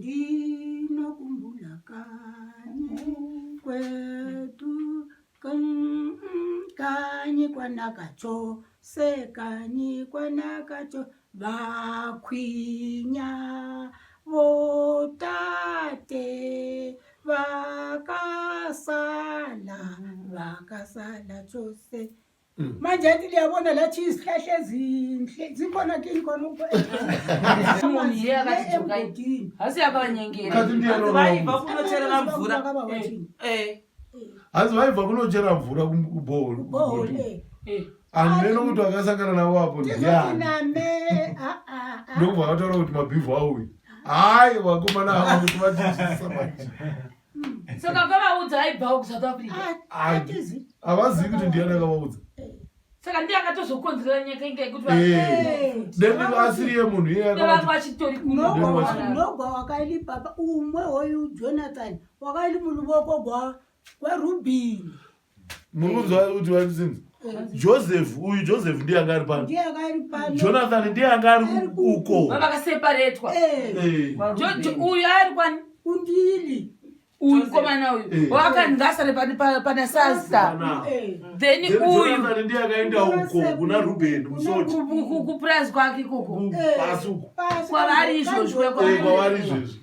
Ndinokumbula kanyi kwedu kanyi kwanaka chose kanyi kwanaka cho vakhwinya votate vakasala vakasala chose. Manje athi liyabona lathi izihlahla ezinhle zikhona kini khona uko Munhu iye akati dzokai. emgodini. Hasi yakavanyengera. Kati ndiye Hanzi vaibva kunocherera mvura. Vakava vachini. Hanzi vaibva kunochera mvura kubohol. Bohole. Hameno kuti vakasangana navo apo Tizoti ndiani. name ah, ah, ah. Ndokubva vataura kuti mabhivhu auyu. Hayi vakomana ava kuti vatinzwisisa manje. Saka akavaudza aibvawo kuSouth Africa. Ah, atizi. Havazivi kuti ndiani akavaudza. Saka ndiye akatozokonzerera nyika inga yekuti Deni asiriye munhu iye vanga akavati vachitori kuno. Nogwa wakaili baba umwe hoyu Jonathan wakaili muluvoko gwa gwaRubini. Muri kunzwa kuti vatinzi Joseph uyu Joseph ndiye anga ari pano. Ndiye akairi pano. Jonathan ndiye anga ari uko. Vakaseparetwa. Uyu ari kwani? Kundili. Uyu mukomana uyu wakanzi asare pana sasta. Then Then uyu Jonathan ndiye akaenda uko kuna Ruben musoti. kupurazi kwake ikoko. Pasi uko. Kwavari izvozvo, Kwavari izvozvo.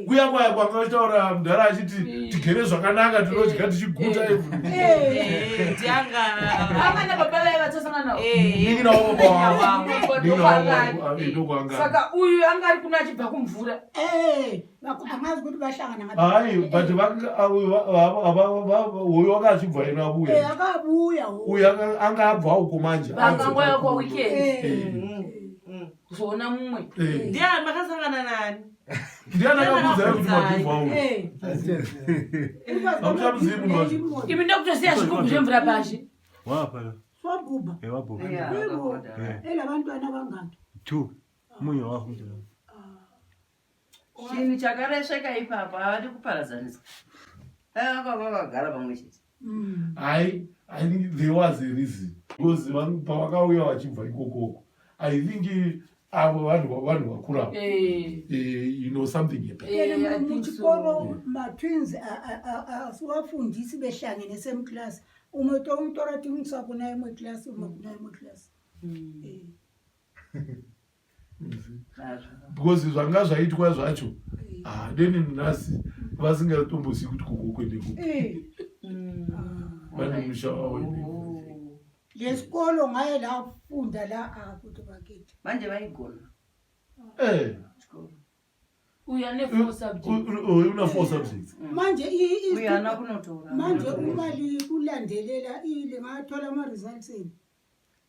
Kuya kwaya kwanga vachitaura mudhara achiti tigere zvakanaka tinodya tichiguta everything. Ndianga. Amana baba vaye vatasangana navo. Ndini navo baba wangu. Ndini navo baba wangu. Ndokwanga. Saka uyu anga ari kuno achibva kumvura. Angazi kuti vahlangana ngaphi. Hayi but uyu wanga achibva ena abuya. Akabuya. Uyu anga abva uko manje. Vangangouya kwa weekend. Kuzoona mumwe. Ndiani makasangana nani? Ndiani akakuudzai kuti mabhivhu auyu? Hamuchamuzivi munhu wacho. Imi ndokutosiya zvigubhu zvemvura pashi. Wapha. Swabhubha. Wabhubha. Yebo. Elabantwana bangaki? 2. Munye wakho mntwana. Chinhu chakaresveka ipapo havadi kuparadzaniswa. Vakanga vakagara pamwe chete. Hayi, I think there was a reason. Because pavakauya vachibva ikokoko. I think avo vanhu vakura. You know something happened. I think so. Muchikoro matwins asiwafundisi behlangene same class. Umwe tomutora timusa kuna imwe class, umwe kuna imwe class. Because zvanga zvaitwa zvacho deni nhasi vasingatombozivi kuti koko kuende kupi. Vane musha wavo. Lesikolo ngaye lafunda la akuthi bakithi. Manje vaigona. Chikoro. Uyu ane 4 subjects. Uyu una 4 subjects. Manje Uyu haana kunotora. Manje uma likulandelela ile ngathola ama results enu.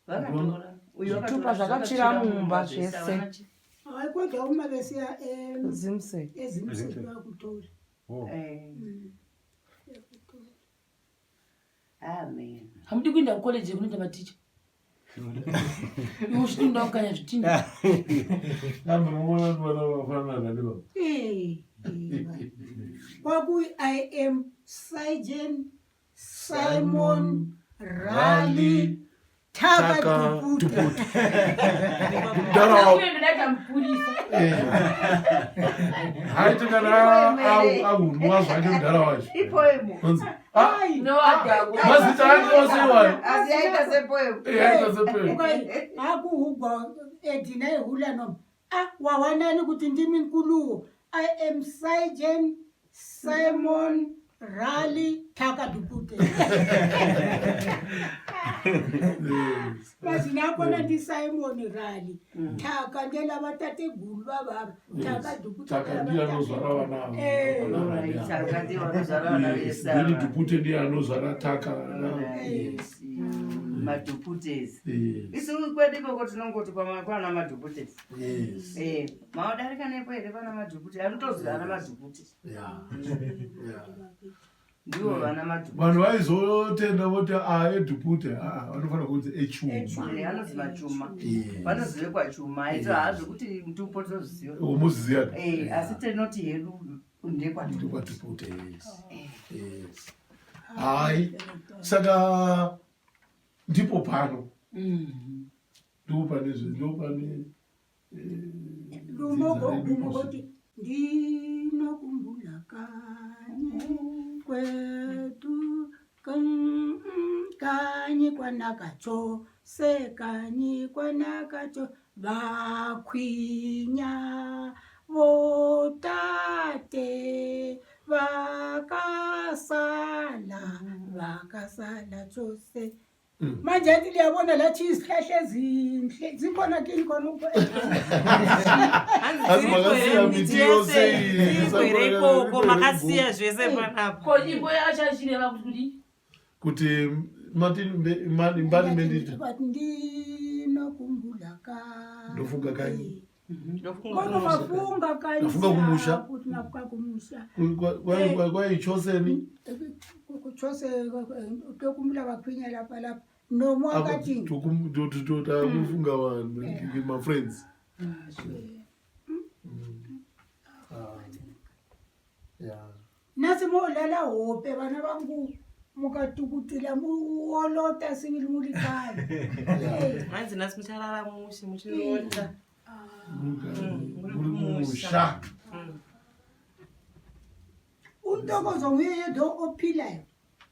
Vakatora. Uyu Zvitupa akatora zvakatsvira mumba zvese. havana chi- Hayi kodwa uma besiya Zimsec. eZimsec bayakutholi. Amen. Hamudi kuenda kucollege kunoita maticha. Iwe uchiti unoda kukanya zvitinha. Kambe muona kuti vana vafanana nani baba. Kwakuyi I am Sergeant Simon Rally Taka Taka Tuputa. Tuputa. Mudhara wako. Uye ndodaita mupurisa. Haiti kana ahunwa zvake mudhara wacho. Ipoemu. Unzi, ah, No adhakwa. mazita ake ose iwayo. Asi yaita sepoemu. Yaita sepoemu. Ukai akuhugwa Edina ehula noma. Ah, wawanani kuti ndimi nkuluwo. I am Sergeant Simon Rally Taka Dupute. Mazina akona ndi Simon Rally. Taka ndelabatateguru vavava. Taka Dupute. Taka ndiye anozvara vana ava. Vana Rally ava. Taka ndiye vanozvara vana Yes, vese then ava. Dupute ndiye anozvara Taka. Yes. Madhuputes. Yes. Isu kwedu ikoko tinongoti kwana madhuputes. Yes. Maodarika nepo here pana madhupute? Anotozi ana madhupute. Yeah. Yeah. Ndivo vana madhupute. Vanhu vaizotenda voti a edhupute a vanofanira kunzi echuma. Anonzi machuma. Yes. Vanozive kwachuma. Aito hazvo kuti mutupo tinoziva. Muziziya. Asi tinoti hedu ndekwadhupute. Ndekwadhupute, yes. Yes. Hayi. Saka ndipo pano. Ndipo pane zve ndipo pane Lumo gogumo kuti ndinokumbula. Ndinokumbula kanyi kwedu kanyi kwanaka chose kanyi kwanaka cho vakhwinya votate vakasala vakasala chose. Manje athi liyabona lathi izihlahla ezinhle zikhona kini khona uko. Hanzi makasiya miti yose iyi, Tiriko ikoko makasiya zvese panapa. Ko nyimbo yacho achireva kuti kudii? Kuti mati mbani menditi But ndinokumbula kanyi. Ndofunga kanyi. Kono mafunga kanyi. Ndafunga kumusha. Kuti mafunga kumusha. Kwaichoseni Kuchose tokumbula vakhwinya lapha lapha. Nomo akati takufunga vanhu mafriends. Yeah. Nasi molala hope vana vangu mukatukutila muolota sivili muli kaya. Hanzi nhasi mucharara mushe muchiota. Muri kumusha. Untokozo nguye yedwa ophilayo.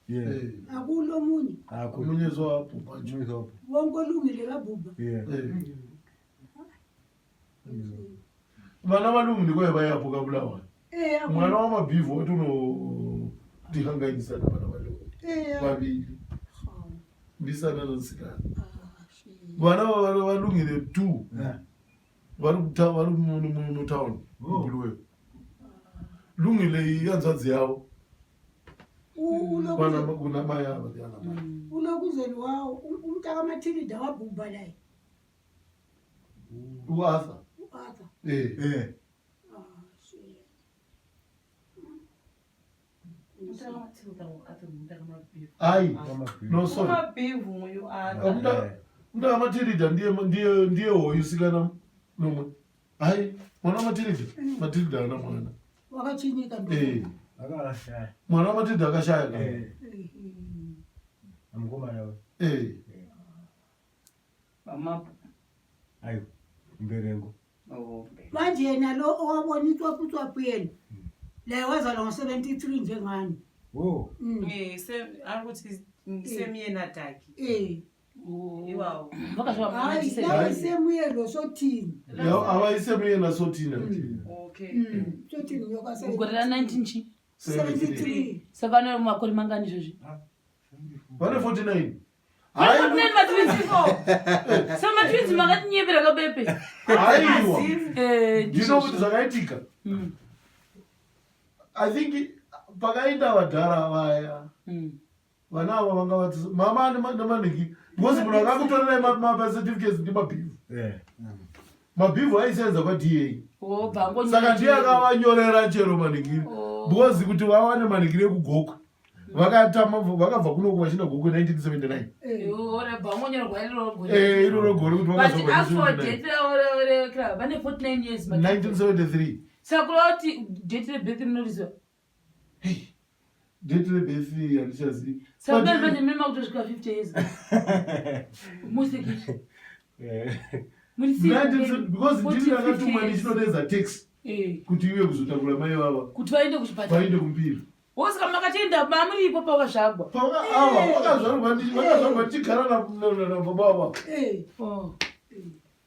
Yeah. Akulo munye. Akho. Omunye sowabhubha nje. Ngizopha. Wonke olungile babhubha. Yeah. Vana valungu ndikwaye vayapo kabulawayo. Eh, Mwana wamabhivhu wati unotihanganyisa navana valungu vavili mbisana nosikana vana valungile two vari vari mutown mubuluweyo. Lungile ihanzvadzi yavo kuna mai ava ndiana mai. Ulokuzeni wawo umntakamathilida wabhubha laye. Uarthur. U-Arthur. Eh. Eh. Ah, shit. Ai, no, sorry. Umabhivu nguyu Arthur. Mntaka ndiye ndiye ndiye hoyu sikana nomwe. Hai, mwana wamatilida, Matilida ana mwana. Wakachinyika ndo. Eh, Akashaya. mwana wamatilida akashaya ka. Eh. Amkomana we. Eh, Vamapo. Ayo. Mberengo. Oh. Manje yena lo owabona itswaphutswaphu yena laye wazalwa ngo-73 njengani. Oh. Eh, ari kuti semiyena dhaki. Eh. Iwawo. Hayi, laye semuye lo sothini. Ya avaiseme sotina. Okay. Sothini nyoka. Gore ra 19 chi? 73. Saka ane makore mangani izvozvi? Vane 49. Vane Hai, 49 matwins. Saka matwins makatinyepera kabepe. haiwa. Eh, Ndino kuti zvakaitika. I think pakaenda vadhara vaya. Vana ava vanga vati mama nemanhingi because munhu akakutorerai macertificates ndimabhivhu. Eh. Mabhivhu aisenza kwaDA. Wobva angonyora Saka ndiye akavanyorera chero manhingiri because kuti vawane manhingiri ekugokwe vakatama vakabva kunoku vachienda Gokwe 1979. Rebva angonyorwa iroro gore. Eh, iroro gore kuti But vakazobva actual 1979. date rekra vane 49 years matwins. 1973. Saka kureva kuti date rebirth rinoriziva. Date rebirth handichazivi. Saka manje manje mune makutosvika 50 years. Musekiti. Eh. Muri 19 because ndini 40, ndakatumwa 50 years. ndichinodedza taxi Eh, kuti iuye kuzotakura mai vava kuti vaende kuchipatara. vaende kumpira. Wosaka makatoenda mamuripo pavakazvagwa. Ava vakazvarwa tichigara nababa ava. Eh. Oh.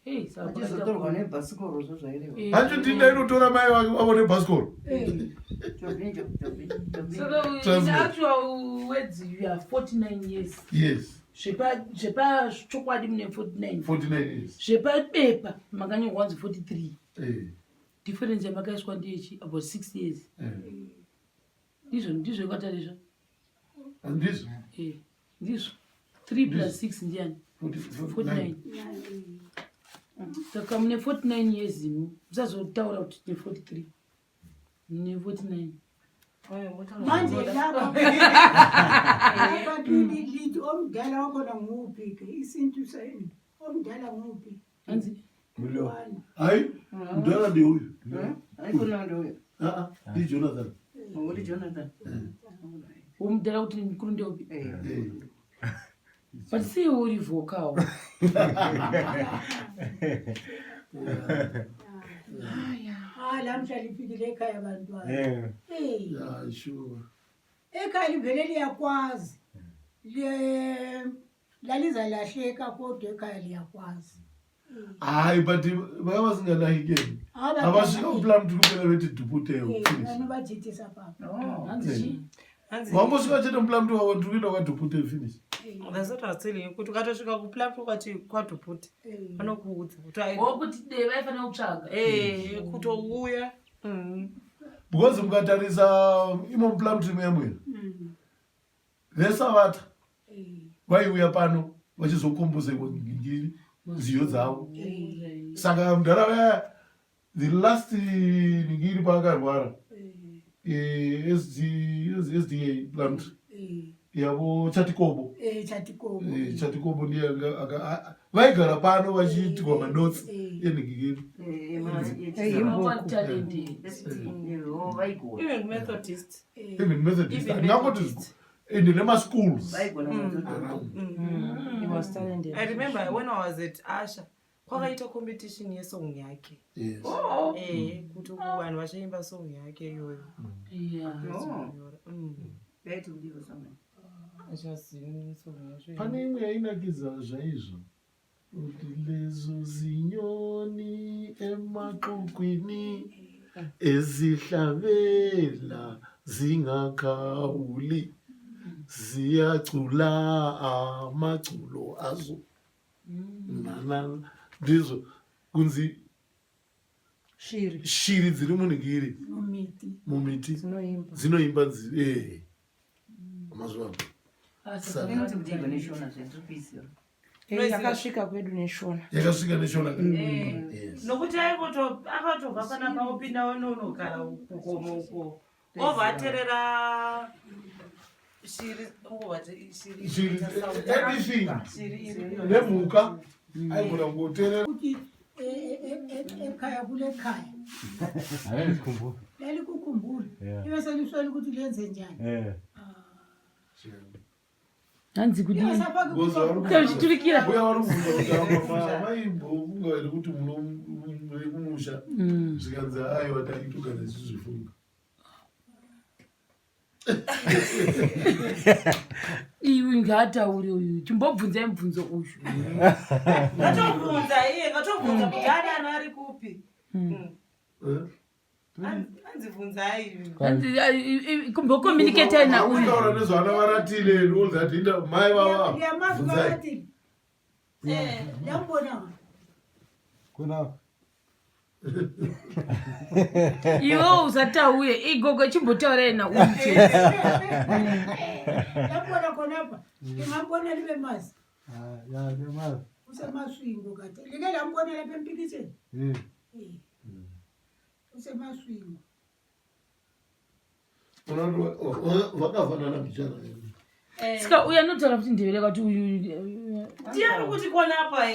Hey, saka Vachizotorwa nebhasikoro zvo zvaireva. Eh. Hancho ndini ndainotora mai vake vavo nebhasikoro. Eh. Jobhi, jobhi, jobhi, jobhi. Saka in Translate. actual words you are 49 years. Yes. Zvepa chokwadi mune 49. 49 years. Zvepabepa makanyorwa kunzi 43. Eh, Difference yamakaiswa ndeyechi about 6 years. eh. Ndizvo ndizvo kwatarizvo. Handizvo. Eh, ndizvo. 3 plus 6 ndiani? 49. 49. Saka mune 49 years imi musazotaura kuti tine 43. Mune 49. Manje laba laba kini lithi omdala wakhona nguphi ke isintu senu omdala nguphi? Hanzi? Mulo. Wani. Hayi, mudhara ndeuyu. Haikona ndoyo. Aa, ndiJonathan. Uri Jonathan. Womudhara kuti mukuru ndeupi? Eh. Eh. But sei uri vocal? Ah, lamhla lifikile ekhaya bantwana. Eh. Eh. Yeah, sure. Ekhaya livele liyakwazi. Le lalizalahleka kodwa ekhaya liyakwazi. Hayi but vaya vasingalahikeni. Havasvika kuPlumtree kuphela veti dhupute finish. Vanovajitisa papa. Oh. Hanzi chii? Hanzi- Vambosvika chete muPlumtree wavo tiri kuenda kwaDhupute finish. That's what I was telling you, kuti ukatosvika kuPlumtree ukati kwaDhupute vanokuudza kuti ai- Wokuti de vaifanira kutsvaga. Eh, kutouya. Because mukatarisa imo muPlumtree muya muya. Vesavata vaiuya pano vachizokomboza ngiri nziyo dzavo. Saka mudhara vaya the last ngiri paakarwara SD SDA Plumtree yavo Chatikobo. Chatikobo. Chatikobo ndiye vaigara pano vachiitirwa manotsi enhingiri. Vanga talented. Vaigona. Even Methodist. Even Methodist. Even Handingangoti Methodist. ende nemaschools. Vaigona Around. Mm. He was talented. I remember when I was at Asha, kwakaita competition yesong yake. Yes. Eh, kuti vanhu vachaimba song yake iyoyo. Yeah. Oh. Mm. Vaiti kudiwa song. Achazivi song yacho. Pane imwe yainakidza zvaizvo kuti lezo zinyoni emaxukwini ezihlabela zingakhawuli ziyacula amaculo azo nana ndizvo kunzi Shiri. Shiri dziri munhingiri Mumiti. Mumiti. Dzinoimba. Dzinoimba mazuva ano. Saka- Inoti kudiwa neshona zvandiri kuiziva. Yakasvika kwedu neshona. Yakasvika neshona. Yes. Nokuti aingoto akatobva panapa opinda unonogara kukomo uko obva aterera shiri ongobva ati shiri Shiri, inoita sound. Anything. Shiri iri Nemhuka aigona kungoteerera. Kuti ekhaya kulekhaya. Hayi, Lalikukhumbula. Yeah. Ibe seliswele ukuthi lenze njani. Eh. Hanzi kudii? Ingasafaki. Because Uchiturikira. Mbuya vari kubvunza kuti apa maimbofunga here kuti muri kumusha, zvikanzi aiwa, taitogara ichizvifunga. Iwe ngaataure uyu, chimbobvunzai mubvunzo uyu. Ngatobvunza iye, ngatobvunza kuti ari ano ari kupi. Eh? Anzi bvunzai. Hanzi, kumbokommunikatai nauyu. Kutaura nezvana varatile and all that, inda mai vava Liyamazi. bvunzai. Baratile. Liyambona. Kuna Iwe usatauye, igogo chimbotaurai nauyu chete. Liyambona khonapha. Lingambona libe mazi. Ah, ya nemazi. Usemaswingo kade. Like lambona lapha empikitsheni. Eh. Eh. Usemaswingo. Unoona kuti vakafanana mbichana. Saka uyu anotaura kuti ndevere kuti uyu Ndiani kuti konapa?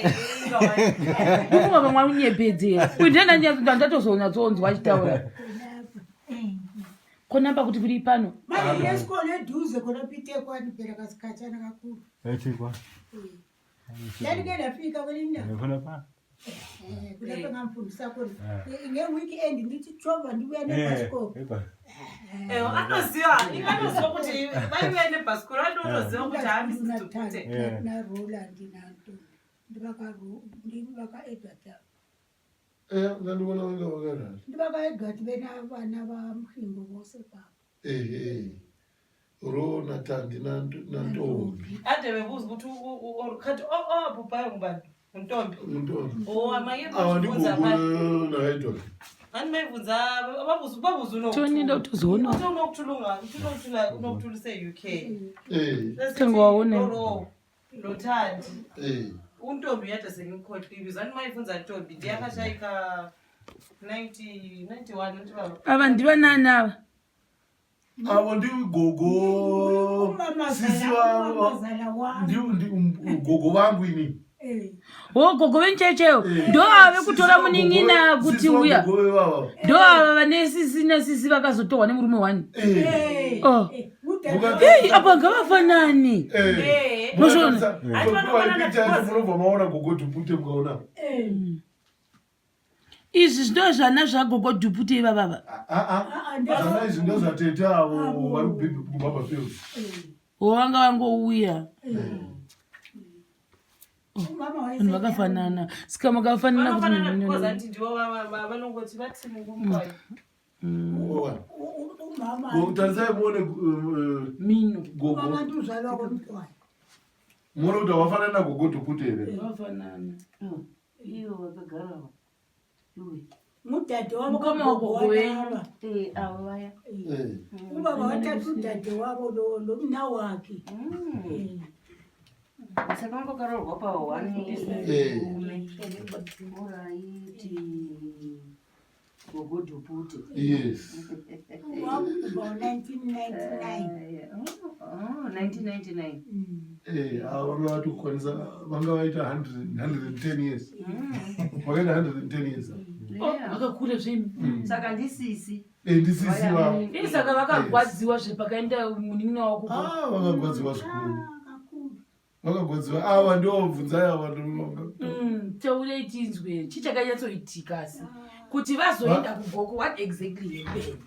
Ndofunga vamwe unyepedzera uyu ndendandatozonatsonzwa achitaura Khonapha. Konamba kuti kuri pano. Manje lesikole eduze khonapha iTekwane phela kasikhatshana kakhulu. Ethikwa. Lalike lafika kwelinye indawo. Khona pha. Kulapho engamfundisa khona. Nge-weekend ngithi jova ndibuya nebhasikophu. Eba. Anoziva, anoziva kuti vaiuya nebhasikoro, anotoziva kuti haamisitupute. NaRoland nantombi ndivaka-Edward ava. Ngandivona vanga vakarara. Ndivaka-Edward venavana vaMhingo vose papa. Ehe, ro naTandi nantombi. Ade bebuza ukuthi or khathi owabhubhayo ngubani, untombi? Untombi. O amanye Awa bvunza ndigogo naEdward. Ani mayibvunza babuza babuza. Toni ndokutozoona. Unokuthula unokuthula use-UK. Thenga waone. Nothandi. Untombi yade sengimkhohlwe ibizo, ani mayibvunza ntombi ndiyakashayika 90 91 nti baba. Ava ndivanani ava? Avo ndigogo sisi vavo. Umamazala wami. Gogo vangu ini. Wo gogo venchecheyo ndo ava vekutora munin'ina kuti uya. Gogo vevava. Ndo ava vane sisi nasisi vakazotorwa nemurume wani. Oh. Ei, apa ngavafanani. Mozviona? Picha yacho munobva maona gogo Dhupute mukaona. Izvi ndo zvana zvagogo dhupute ivavava. Ah, ah. Zvana izvi ndozvatete avo vari kubaba fields. Wanga wangouya. Vanhu vakafanana. Saka makafanana kuti ndivo vanongoti vati mungumukwayo. Tarisai muone mino. Gogo. Muone kuti havafanani nagogo dhupute here? Vafanana. Ivo vakagara ava. Iwe. Ngudade wabo Mukoma kagogo wagogo wenyu. walaba. Eh, avo vaya. Ubaba wathatha udade wabo lo lo mnawakhe. Saka vanga vakaroorwa pa one Eh. murume. Oraiti. Gogo Dhupute. Yes. Wabhubha 1999. Oh, 1999. Eh, ava vanga vatokwanisa vanga vaita 100 110 years. Vakaita 110 years. Oh, vakakura zvemi. Saka ndisisi. Eh, ndisisi vavo. Ii saka vakagwadziwa zve pakaenda munin'ina wako. Ah, vakagwadziwa zvikuru. Kakhulu. Vakagwadziwa. Ava ndivo bvunzai ava ndivo. Taurei tinzwe chii chakanyatsoitika asi kuti vazoenda kugoko what exactly happened.